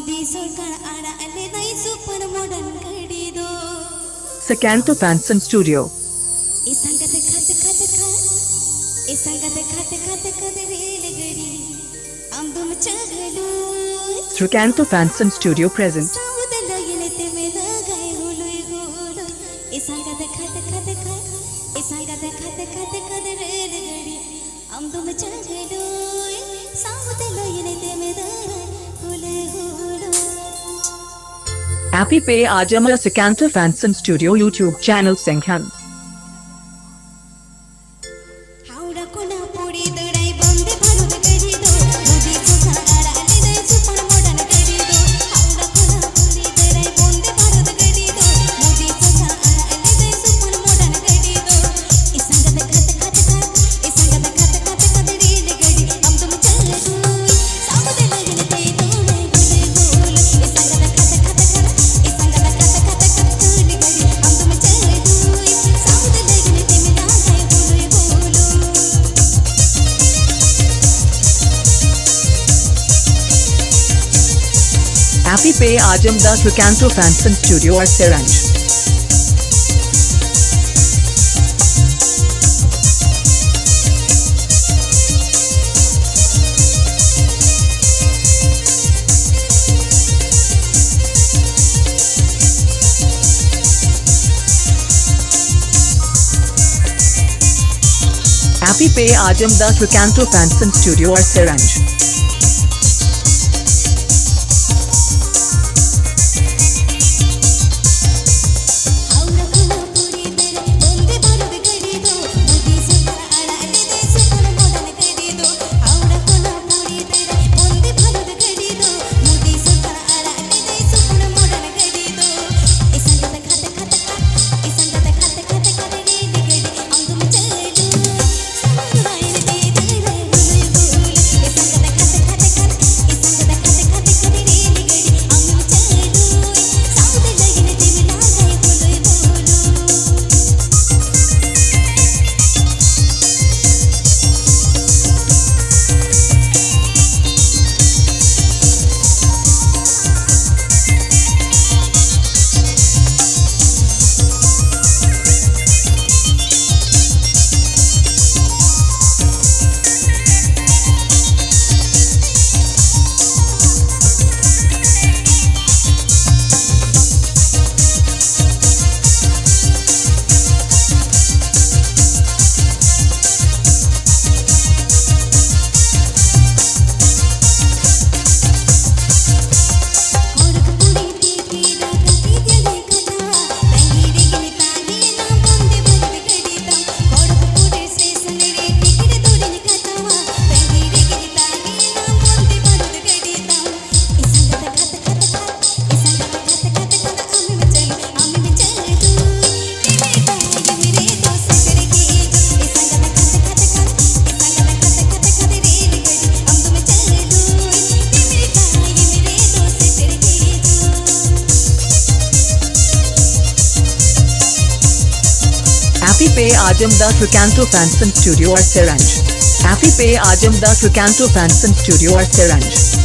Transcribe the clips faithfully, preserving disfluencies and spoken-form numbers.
ᱢᱳᱫᱤ ᱥᱚᱨᱠᱟᱨ ᱟᱲᱟᱜ ᱞᱮᱫᱟᱭ ᱥᱩᱯᱟᱨ ᱢᱚᱰᱟᱨᱱ ᱜᱟᱹᱰᱤ ᱫᱚ᱾ Sakanto Fanson Studio. ᱮ ᱥᱟᱸᱜᱟᱛ ᱠᱷᱟᱛ ᱠᱷᱟᱛ ᱠᱷᱟᱛ, ᱮ ᱥᱟᱸᱜᱟᱛ ᱠᱷᱟᱛ ᱠᱷᱟᱛ ᱠᱷᱟᱛ ᱨᱮᱞ ᱜᱟᱹᱰᱤ ᱟᱢ ᱫᱚᱢ ᱪᱟᱹᱞᱩᱭ᱾ Sakanto Fanson Studio presents. ᱥᱟᱶᱩᱫ ᱞᱟᱭᱤᱱ ᱛᱮ ᱢᱮᱱᱟᱜᱟᱭ ᱦᱩᱞᱩᱭ ᱦᱩᱞᱩᱭ᱾ ᱮ ᱥᱟᱸᱜᱟᱛ ᱠᱷᱟᱛ ᱠᱷᱟᱛ ᱠᱷᱟᱛ, ᱮ ᱥᱟᱸᱜᱟᱛ ᱠᱷᱟᱛ ᱠᱷᱟᱛ ᱠᱷᱟᱛ ᱨᱮᱞ ᱜᱟᱹᱰᱤ ᱟᱢ ᱫᱚᱢ ᱪᱟᱹᱞᱩᱭ᱾ ᱥᱟᱶᱩᱫ ᱞᱟᱭᱤᱱ ᱛᱮ ᱢᱮᱱᱟᱜᱟᱭ ᱦᱩᱞᱩᱭ ᱦᱩᱞᱩᱭ᱾ Api pe ajam la Sakanto Fanson Studio YouTube channel sengkhan. Howrah ᱠᱷᱚᱱᱟᱜ ᱯᱩᱨᱤ ᱫᱟᱹᱲᱟᱭ ᱵᱚᱱᱫᱮ ᱵᱷᱟᱨᱚᱛ ᱜᱟᱹᱰᱤ ᱫᱚ, ᱢᱳᱫᱤ ᱥᱚᱨᱠᱟᱨ ᱟᱲᱟᱜ ᱞᱮᱫᱟᱭ ᱥᱩᱯᱟᱨ ᱢᱚᱰᱟᱨᱱ ᱜᱟᱹᱰᱤ ᱫᱚ᱾ ᱦᱟᱣᱲᱟ ᱠᱷᱚᱱᱟᱜ ᱯᱩᱨᱤ ᱫᱟᱹᱲᱟᱭ ᱵᱚᱱᱫᱮ ᱵᱷᱟᱨᱚᱛ ᱜᱟᱹᱰᱤ ᱫᱚ, ᱢᱳᱫᱤ ᱥᱚᱨᱠᱟᱨ ᱟᱲᱟᱜ ᱞᱮᱫᱟᱭ ᱥᱩᱯᱟᱨ ᱢᱚᱰᱟᱨᱱ ᱜᱟᱹᱰᱤ ᱫᱚ᱾ ᱮ ᱥᱟᱸᱜᱟᱛ ᱠᱷᱟᱛ ᱠᱷᱟᱛ ᱠᱷᱟᱛ, ᱮ ᱥᱟᱸᱜᱟᱛ ᱠᱷᱟᱛ ᱠᱷᱟᱛ ᱠᱷᱟᱛ ᱨᱮᱞ ᱜᱟᱹᱰᱤ ᱟᱢ ᱫᱚᱢ ᱪᱟᱹᱞᱩᱭ᱾ ᱥᱟᱶᱩᱫ ᱞᱟᱭᱤᱱ ᱛᱮ ᱫᱚᱢᱮ ᱜᱩᱞ ᱜᱩᱞ᱾ ᱮ ᱥᱟᱸᱜᱟᱛ ᱠᱷᱟᱛ ᱠᱷᱟᱛ ᱠᱷᱟᱛ, ᱮ ᱥᱟᱸᱜᱟᱛ ᱠᱷᱟᱛ ᱠᱷᱟᱛ ᱠᱷᱟᱛ ᱨᱮᱞ ᱜᱟᱹᱰᱤ ᱟᱢ ᱫᱚᱢ ᱪᱟᱹᱞᱩᱭ᱾ ᱥᱟᱶᱩᱫ ᱞᱟᱭᱤᱱ ᱛᱮ ᱢᱮᱱᱟᱜᱟᱭ ᱦᱩᱞᱩᱭ ᱦᱩᱞᱩᱭ᱾ Api pe ajam da Sakanto Fanson Studio ar Seranj. Api pe ajam da Sakanto Fanson Studio ar Seranj. Happy Pay Ajam the Cricanto Fanson Studio Arsaranj. Happy Pay Ajam the Cricanto Fanson Studio Arsaranj.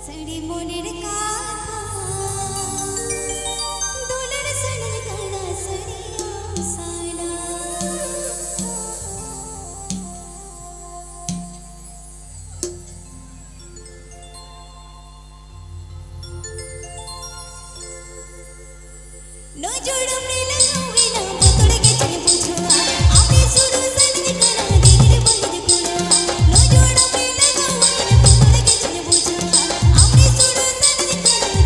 ᱥᱟᱹᱲᱤ ᱢᱚᱱᱮᱨ ᱠᱟᱛᱷᱟ, ᱫᱩᱞᱟᱹᱲ ᱥᱟᱹᱲᱤ ᱠᱟᱱᱟ ᱥᱟᱹᱲᱤᱭᱟ ᱥᱟᱞᱟ᱾ ᱱᱚᱡᱚᱲ ᱢᱮ ᱞᱟᱜᱟᱣᱮᱱᱟ, ᱵᱚᱛᱚᱨ ᱜᱮ ᱪᱮᱫ ᱵᱩᱡᱷᱟᱹᱣᱟ? ᱟᱯᱮ ᱥᱩᱨ ᱥᱟᱺᱜᱤᱧ ᱠᱟᱱᱟ, ᱜᱤᱫᱽᱨᱟᱹ ᱵᱟᱹᱧ ᱫᱩᱞᱟᱹᱣᱟ᱾ ᱱᱚᱡᱚᱲ ᱢᱮ ᱞᱟᱜᱟᱣᱮᱱᱟ, ᱵᱚᱛᱚᱨ ᱜᱮ ᱪᱮᱫ ᱵᱩᱡᱷᱟᱹᱣᱟ? ᱟᱯᱮ ᱥᱩᱨ ᱥᱟᱺᱜᱤᱧ ᱠᱟᱱᱟ,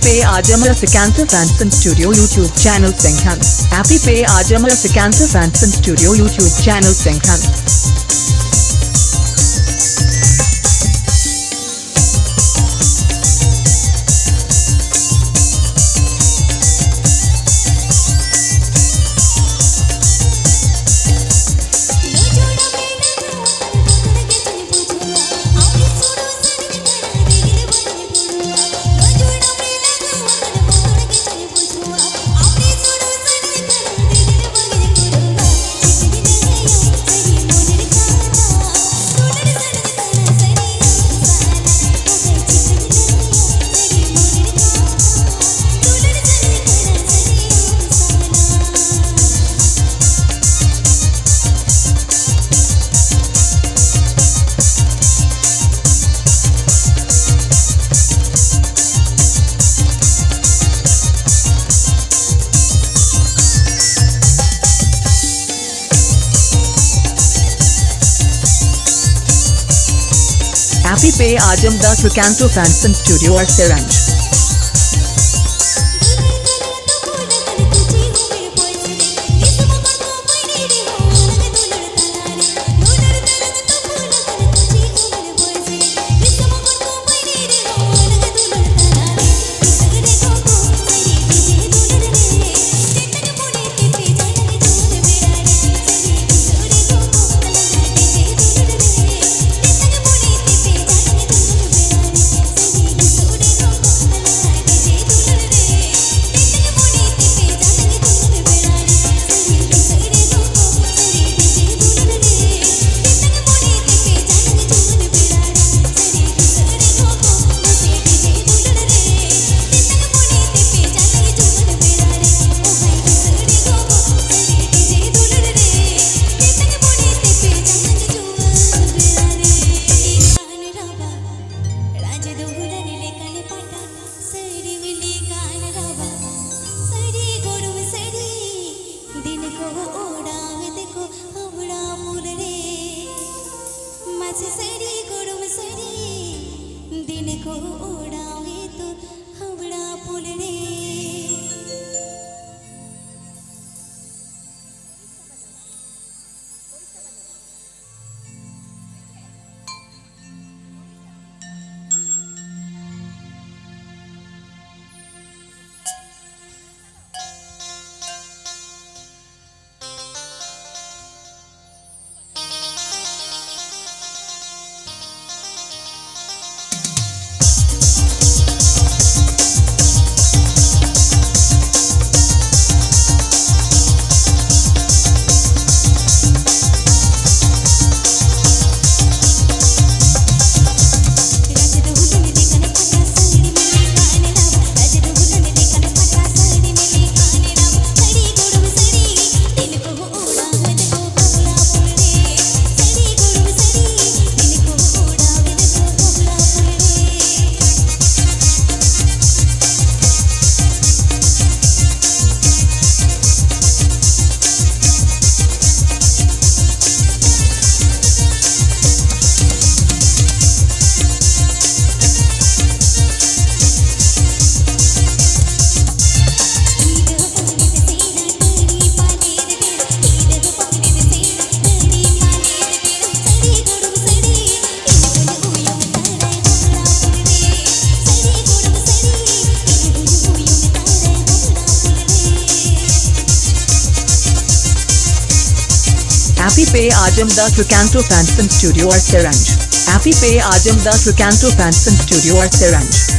ᱯᱮ ᱟᱸᱡᱚᱢ ᱨᱟᱹᱥᱠᱟᱹᱱ ᱛᱮ Fans and Studio YouTube channel ᱥᱮᱱ ᱠᱷᱟᱱ᱾ ᱦᱮᱯᱤ ᱯᱮ ᱟᱸᱡᱚᱢ ᱨᱟᱹᱥᱠᱟᱹᱱ ᱛᱮ Fans and Studio YouTube channel ᱥᱮᱱ ᱠᱷᱟᱱ᱾ ᱦᱮᱯᱤ ᱯᱮ ᱟᱸᱡᱚᱢ ᱫᱟ ᱥᱩᱠᱟᱱᱛᱚ Fans and Studio ᱟᱨ ᱥᱮᱨᱮᱧ᱾ Happy Pay Ajam the Tricanto Fanson Studio or Seranj. Happy Pay Ajam the Tricanto Fanson Studio or Seranj.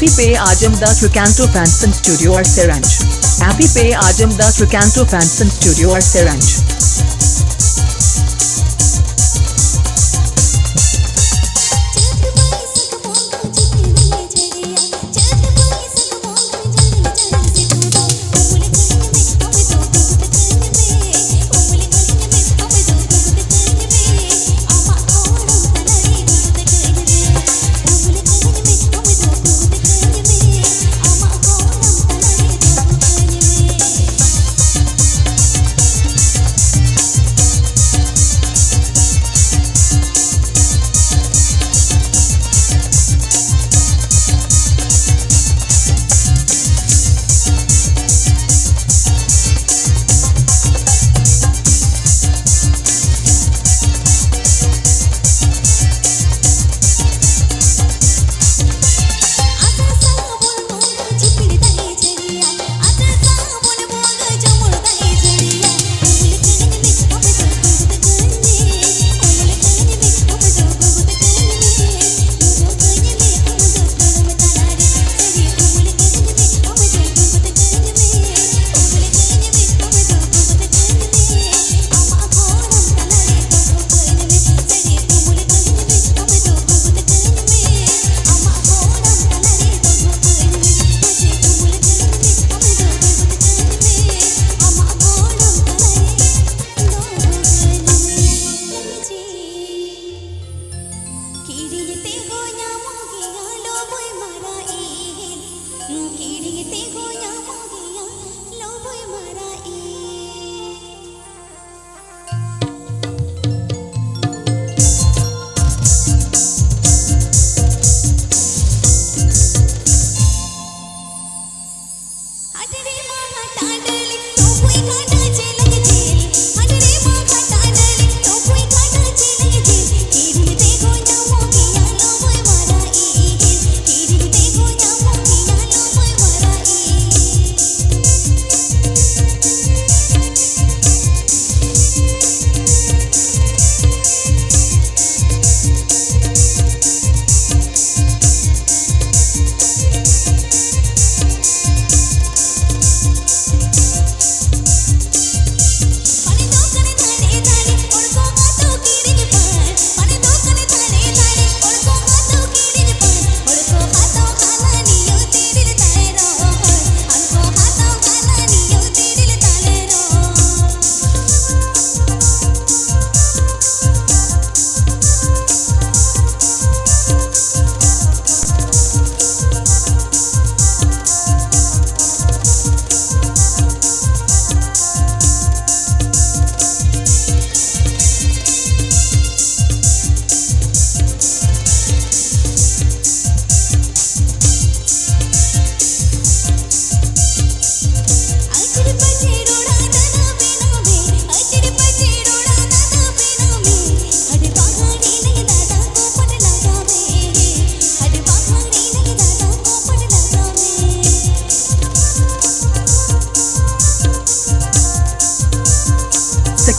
Happy Pay Ajam Das Recanto Fanson Studio Arseranj. Happy Pay Ajam Das Recanto Fanson Studio Arseranj.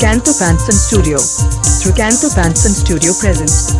Canto Panthan Studio. Through Canto Panthan Studio presents.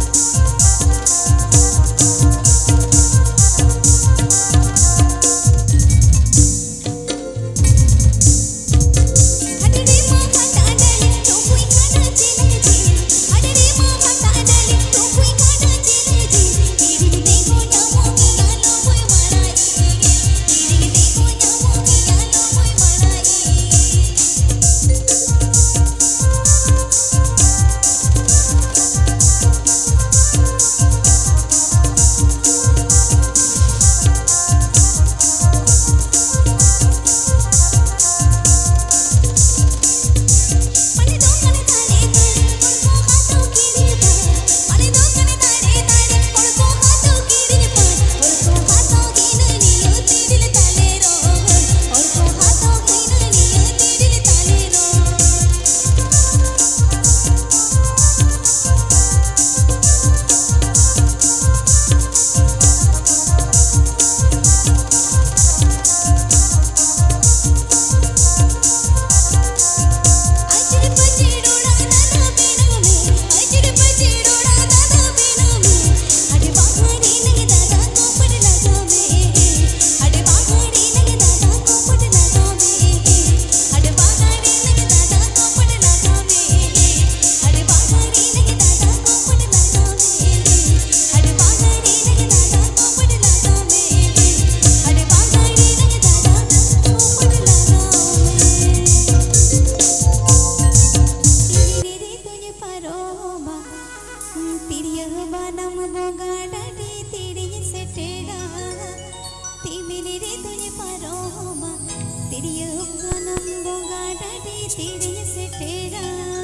ᱛᱤᱨᱭᱳ ᱵᱟᱱᱟᱢ ᱵᱚᱸᱜᱟ ᱰᱟᱹᱰᱤ ᱛᱤᱨᱤᱧ ᱥᱮᱴᱮᱨᱟ᱾ ᱛᱤᱢᱤᱱ ᱨᱮ ᱫᱩᱧ ᱯᱟᱨᱚᱢᱟ, ᱛᱤᱨᱭᱳ ᱵᱟᱱᱟᱢ ᱵᱚᱸᱜᱟ ᱰᱟᱹᱰᱤ ᱛᱤᱨᱤᱧ ᱥᱮᱴᱮᱨᱟ᱾